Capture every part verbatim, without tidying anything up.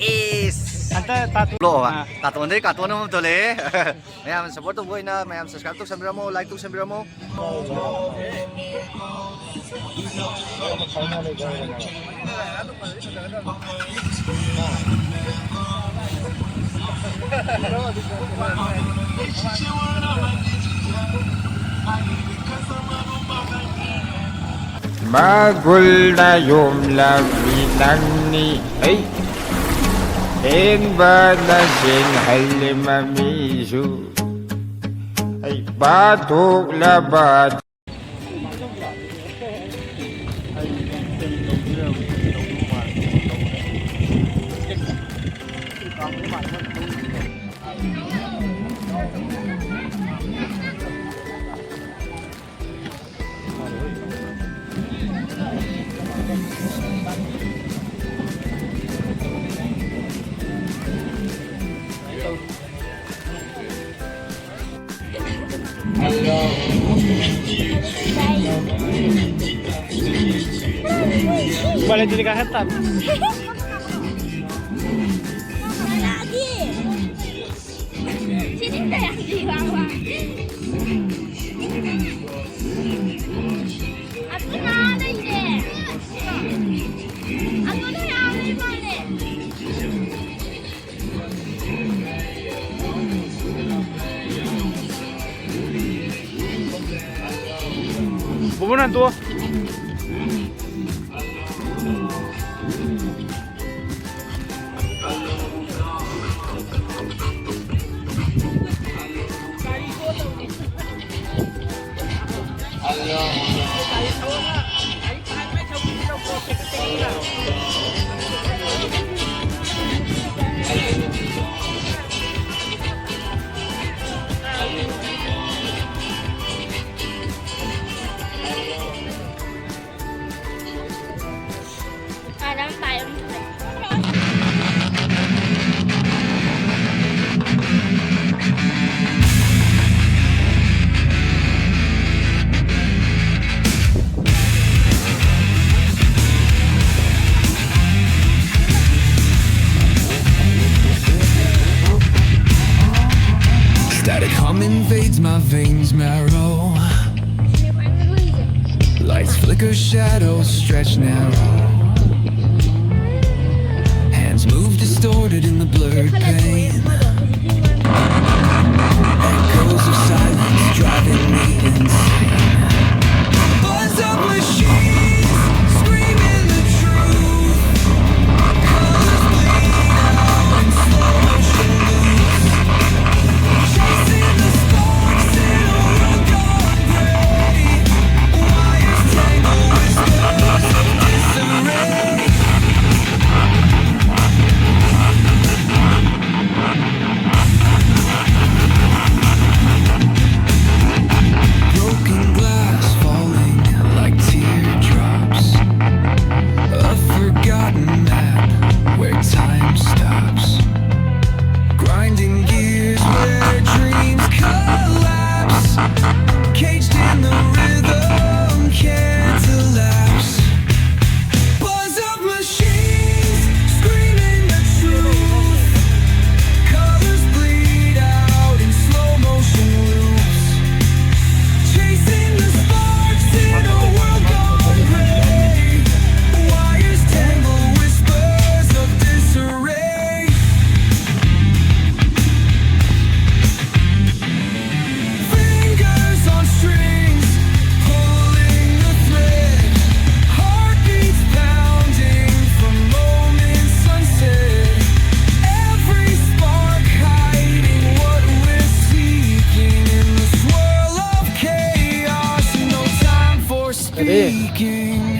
ꯑꯦꯁ! ꯍꯟꯗꯛ ꯇꯥꯇꯣꯟ-, ꯂꯣ, ꯑꯥ꯫ ꯇꯥꯇꯣꯟꯗꯩ ꯀꯥꯇꯣꯟ ꯑꯃ ꯊꯣꯛꯂꯛꯑꯦ꯫ ꯃꯌꯥꯝ support ꯇꯧꯕ ꯑꯣꯏꯅ ꯃꯌꯥꯝ subscribe ꯇꯧꯁꯟꯕꯤꯔꯝꯃꯣ, like ꯇꯧꯁꯟꯕꯤꯔꯝꯃꯣ꯫ ꯃꯒꯨꯜꯅ ꯌꯣꯝꯂꯕꯤ ꯅꯪꯅꯤ, ꯍꯩ꯫ ꯍꯦꯟꯕꯅ ꯆꯦꯟꯍꯜꯂꯤ ꯃꯃꯤꯁꯨ, ꯍꯩ, ꯄꯥꯊꯣꯛꯂꯕ꯫ Boleh jadi kaset, Tan? Lagi. Sini saya di bawah. Aku nak ada ini. Aku nak ada ini. Bubunan tuh. Invades my veins, marrow. Lights flicker, shadows stretch narrow. Hands move distorted in the blurred pain. Echoes of silence driving me insane. Buzz of machines screaming the truth. Colors bleed out in slow motion loops. Chasing the sparks in a world gone gray. Wires tangle, whispers of disarray. Broken glass falling like teardrops. A forgotten map where time stops. Grinding gears where dreams collapse. Caged in the rhythm, can't elapse. Buzz of machines screaming the truth. Colors bleed out in slow motion loops. Chasing the sparks in a world gone gray. Wires tangle, whispers of disarray. Fingers on strings, pulling the thread. Heartbeats pounding from moments unsaid. Every spark hiding what we're seeking. In the swirl of chaos, no time for speaking.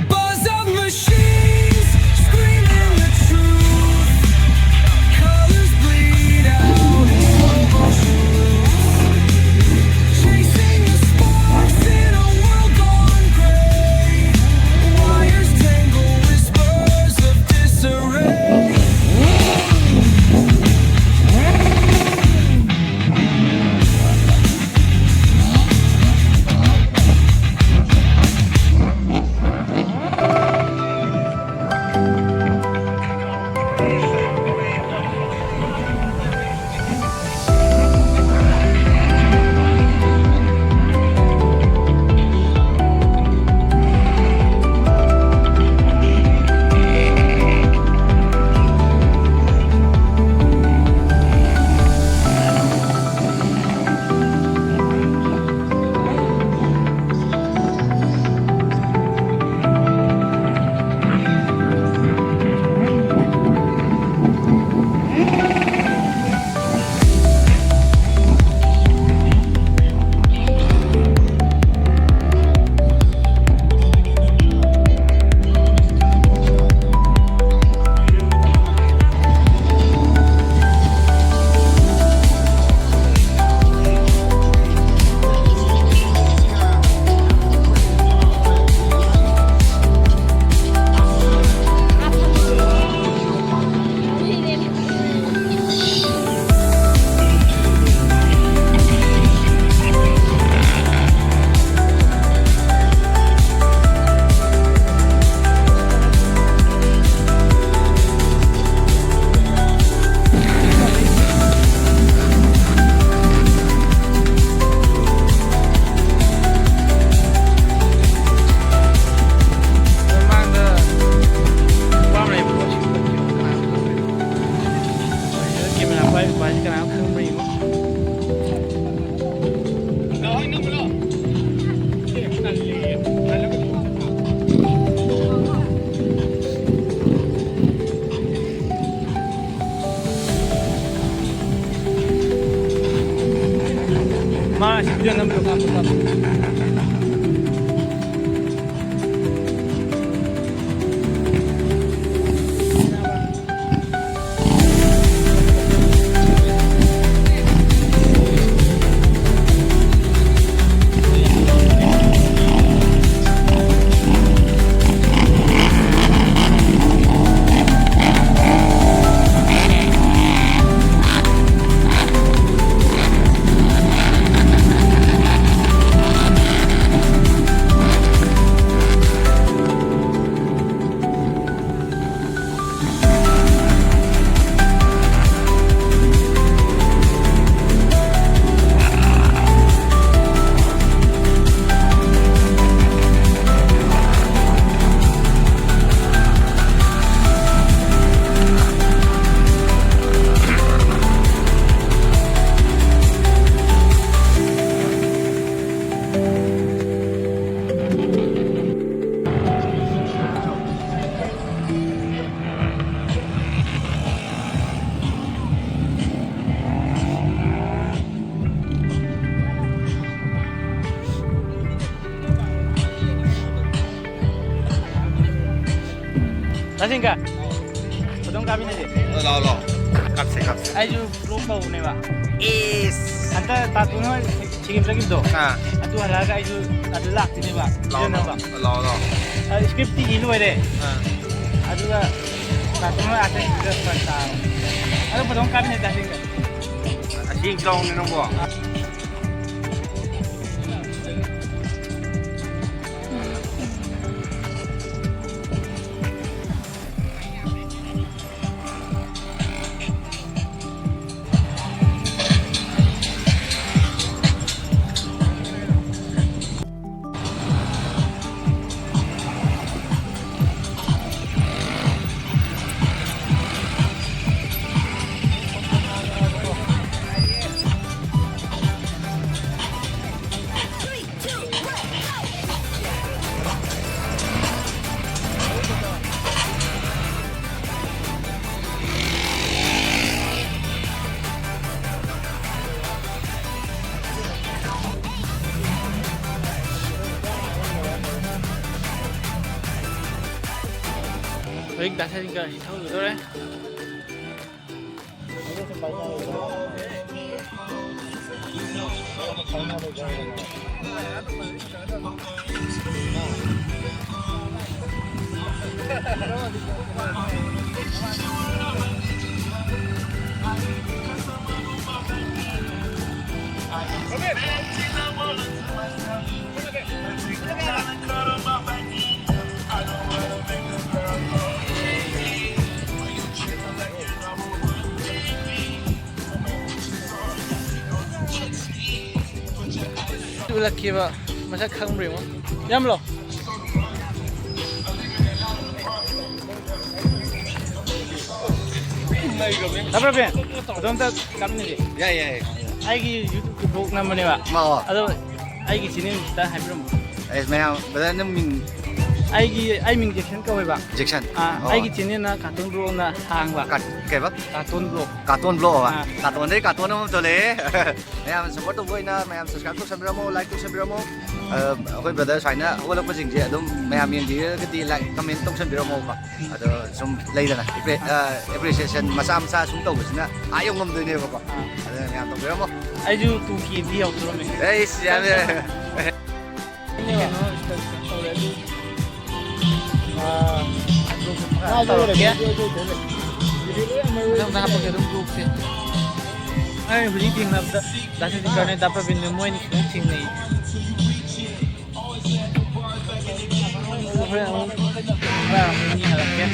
Buzz of machines screaming the truth. Colors bleed out in slow motion loops. Chasing the sparks in a world gone gray. Wires tangle, whispers of disarray. ꯇꯥꯁꯤꯡꯒ, photo ꯀꯥꯞꯃꯤꯟꯅꯁꯦ꯫ ꯂꯥꯛꯑꯣ, ꯂꯥꯛꯑꯣ꯫ ꯀꯥꯞꯁꯦ, ꯀꯥꯞꯁꯦ꯫ ꯑꯩꯁꯨ block ꯇꯧꯕꯅꯦꯕ꯫ ꯏꯁ꯫ ꯍꯟꯗꯛ ꯇꯥꯇꯣꯟ ꯍꯣꯏ ꯁꯤꯀꯤꯝ ꯆꯠꯈꯤꯕꯗꯣ꯫ ꯑꯥ꯫ ꯑꯗꯨ ꯍꯜꯂꯛꯑꯒ ꯑꯩꯁꯨ ꯑꯗꯨ ꯂꯥꯛꯇꯣꯏꯅꯦꯕ꯫ ꯂꯥꯛꯑꯣ, ꯂꯥꯛꯑꯣ, ꯂꯥꯛꯑꯣ, ꯂꯥꯛꯑꯣ꯫ ꯑꯗꯨ ꯁ꯭ꯀ꯭ꯔꯤꯞꯇꯤ ꯏ ꯂꯣꯏꯔꯦ꯫ ꯑꯥ꯫ ꯑꯗꯨꯒ ꯇꯥꯇꯣꯟ ꯍꯣꯏ ꯑꯥꯗ ꯆꯠꯈꯤꯕꯗ ꯐꯔꯛ ꯇꯥꯕ꯫ ꯑꯗꯣ ꯐꯣꯇꯣ ꯑꯃ ꯀꯥꯞꯃꯤꯟꯅꯁꯦ ꯇꯥꯁꯤꯡꯒ꯫ ꯑꯁꯤ ꯌꯦꯡꯁꯤ ꯂꯥꯛꯑꯣꯅꯦ ꯅꯪꯕꯣ꯫ ꯍꯧꯖꯤꯛ ꯗꯥ ꯁꯥꯏꯟꯁꯀ ꯊꯧꯔꯨꯗꯣꯔꯦ꯫ ꯎꯠꯂꯛꯀꯦꯕ, ꯃꯁꯛ ꯈꯪꯕ꯭ꯔꯥ ꯌꯦꯡꯉꯣ꯫ ꯌꯥꯝꯂꯣ? ꯇꯥꯕ꯭ꯔꯥ ꯕꯦꯟ? ꯑꯗꯣꯝꯇ ꯀꯥꯞꯃꯤꯟꯅꯁꯦ꯫ ꯌꯥꯏ, ꯌꯥꯏ꯫ ꯑꯩꯒꯤ YouTube ꯕ꯭ꯂꯣꯒ ꯅꯝꯕꯅꯦꯕ꯫ ꯑꯣ꯫ ꯑꯗꯣ ꯑꯩꯒꯤ ꯆꯦꯅꯦꯜ ꯈꯤꯇ ꯍꯥꯏꯕꯤꯔꯝꯃꯣ꯫ ꯑꯩꯁ, ꯃꯌꯥꯝ, ꯕ꯭ꯔꯗꯔ, ꯅꯪ ꯃꯤꯡ? ꯑꯩꯒꯤ, ꯑꯩ ꯃꯤꯡ ꯖꯦꯛꯁꯟ ꯀꯧꯋꯦꯕ꯫ ꯖꯦꯛꯁꯟ? ꯑꯥ, ꯑꯣ꯫ ꯑꯩꯒꯤ ꯆꯦꯅꯦꯜꯅ ꯀꯥꯔꯇꯨꯟ ꯕ꯭ꯂꯣꯒꯅ ꯍꯥꯡꯕ꯫ ꯀꯥꯔ-, ꯀꯩꯕ? Carton blog. ꯀꯥꯔꯇꯨꯟ ꯕ꯭ꯂꯣꯒ ꯑꯕ? ꯑꯥ꯫ ꯀꯥꯔꯇꯨꯟꯗꯒꯤ ꯀꯥꯔꯇꯨꯟ ꯑꯃ ꯊꯣꯛꯂꯛꯑꯦ꯫ ꯃꯌꯥꯝ ꯁꯞꯄꯣꯔꯠ ꯇꯧꯕ ꯑꯣꯏꯅ ꯃꯌꯥꯝ ꯁꯕꯁꯀ꯭ꯔꯥꯏꯕ ꯇꯧꯁꯟꯕꯤꯔꯝꯃꯣ, ꯂꯥꯏꯛ ꯇꯧꯁꯟꯕꯤꯔꯝꯃꯣ꯫ ꯑ, ꯑꯩꯈꯣꯏ ꯕ꯭ꯔꯗꯔ ꯁꯨꯃꯥꯏꯅ ꯍꯧꯒꯠꯂꯛꯄꯁꯤꯡꯁꯦ ꯑꯗꯨꯝ ꯃꯌꯥꯝ ꯌꯦꯡꯕꯤꯔꯒꯗꯤ ꯂꯥꯏꯛ, ꯀꯃꯦꯟ ꯇꯧꯁꯟꯕꯤꯔꯝꯃꯣꯀꯣ꯫ ꯑꯗꯣ ꯁꯨꯝ ꯂꯩꯗꯅ, ꯑꯦꯄ꯭ꯔꯦ-, ꯑ, ꯑꯦꯄ꯭ꯔꯤꯁꯤꯌꯦꯁꯟ ꯃꯆꯥ ꯃꯆꯥ ꯁꯨꯝ ꯇꯧꯕꯁꯤꯅ ꯑꯥ ꯌꯧ ꯉꯝꯗꯣꯏꯅꯦꯕꯀꯣ꯫ ꯑꯥ꯫ ꯑꯗꯨꯅ ꯃꯌꯥꯝ ꯇꯧꯕꯤꯔꯝꯃꯣ꯫ ꯑꯩꯁꯨ ꯇꯨ ꯀꯦꯗꯤ ꯌꯧꯗꯣꯔꯝꯃꯦ꯫ ꯑꯩꯁ, ꯌꯥꯝ ꯌꯥꯔꯦ꯫ ꯀꯩꯅꯣ ꯇꯧꯔꯦ ꯑꯗꯨ꯫ ꯑꯥ, ꯃꯥꯁꯨ ꯇꯧꯔꯛꯀꯦ꯫ ꯃꯊꯪꯗ ꯍꯥꯞꯄꯛꯀꯦ ꯑꯗꯨꯝ ꯕ꯭ꯂꯣꯒꯁꯦ꯫ ꯑꯩ ꯍꯧꯖꯤꯛ ꯊꯦꯡꯅꯕꯗ ꯗꯥ ꯁꯇꯤꯟꯀꯔꯅꯦ, ꯗꯥ ꯄ꯭ꯔꯕꯤꯟꯅꯦ, ꯃꯣꯏꯅꯤ ꯈꯤꯇꯪ ꯊꯦꯡꯅꯩ꯫ ꯑꯗꯨ ꯍꯣꯔꯦꯟ ꯑꯃꯨꯛ ꯈꯔ ꯑꯃꯨꯛ ꯌꯦꯡꯍꯜꯂꯛꯀꯦ꯫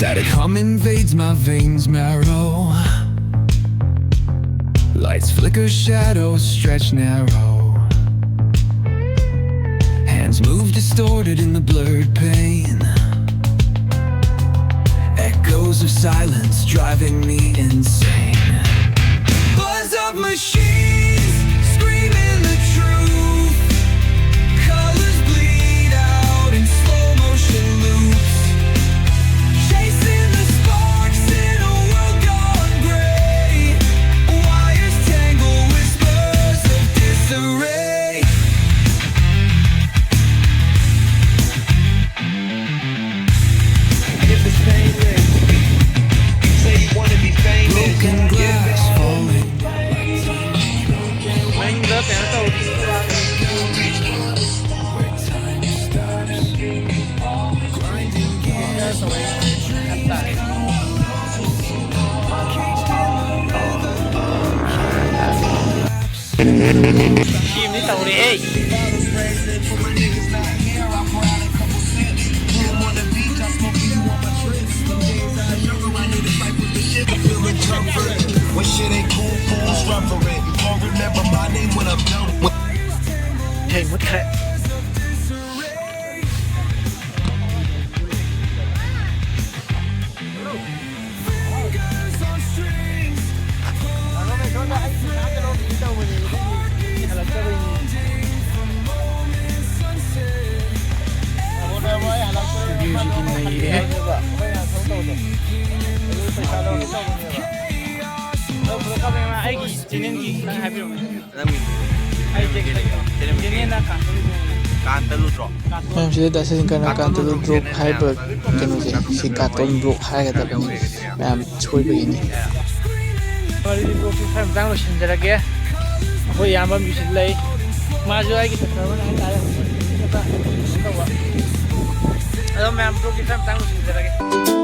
Static hum invades my veins marrow. Lights flicker, shadows stretch narrow. Hands move distorted in the blurred pain. Echoes of silence driving me insane. Buzz of machines screaming the truth. Colors bleed out ꯁꯦꯝꯗꯤ ꯇꯧꯔꯦꯍꯦ꯫ When shit ain't cool, fools run for it. You gon' remember my name when I'm done with. ꯍꯦ, ꯃꯨꯠꯈ꯭ꯔꯦ꯫ View ꯁꯤꯗꯤ ꯅꯩꯔꯦꯍꯦ꯫ ꯑꯩꯒꯤ ꯆꯦꯅꯦꯜꯒꯤ ꯈꯤꯇꯪ ꯍꯥꯏꯕꯤꯔꯝꯃꯣ꯫ ꯑꯩ ꯆꯦꯅꯦꯜꯅ ꯀꯥꯟꯇ ꯂꯨꯗ꯭ꯔꯣ? ꯀꯥꯟꯇ ꯂꯨꯗ꯭ꯔꯣ? ꯃꯌꯥꯝ ꯁꯤꯗ ꯗꯥ ꯁꯆꯤꯟ ꯀꯔꯅ ꯀꯥꯟꯇ ꯂꯨꯗ꯭ꯔꯣ ꯍꯥꯏꯕ ꯀꯩꯅꯣꯁꯦ, ꯁꯤ carton block ꯍꯥꯏꯒꯗꯕꯅꯤ꯫ ꯃꯌꯥꯝ ꯁꯣꯏꯕꯒꯤꯅꯤ꯫ ꯋꯥꯔꯤꯗꯤ ꯕ꯭ꯂꯣꯛꯁꯤ ꯈꯔ ꯃꯇꯥꯡ ꯂꯣꯏꯁꯤꯟꯖꯔꯒꯦ꯫ ꯑꯩꯈꯣꯏ ꯏꯌꯥꯝꯕ ꯑꯃꯁꯨ ꯂꯩ, ꯃꯥꯁꯨ ꯑꯩꯒꯤ ꯁꯕꯁꯀ꯭ꯔꯥꯏꯕꯔ ꯍꯥꯏꯇꯥꯔꯦ꯫ ꯑꯗꯣ ꯃꯌꯥꯝ ꯕ꯭ꯂꯣꯛꯁꯤ ꯈꯔ ꯃꯇꯥꯡ ꯂꯣꯏꯁꯤꯟꯖꯔꯒꯦ꯫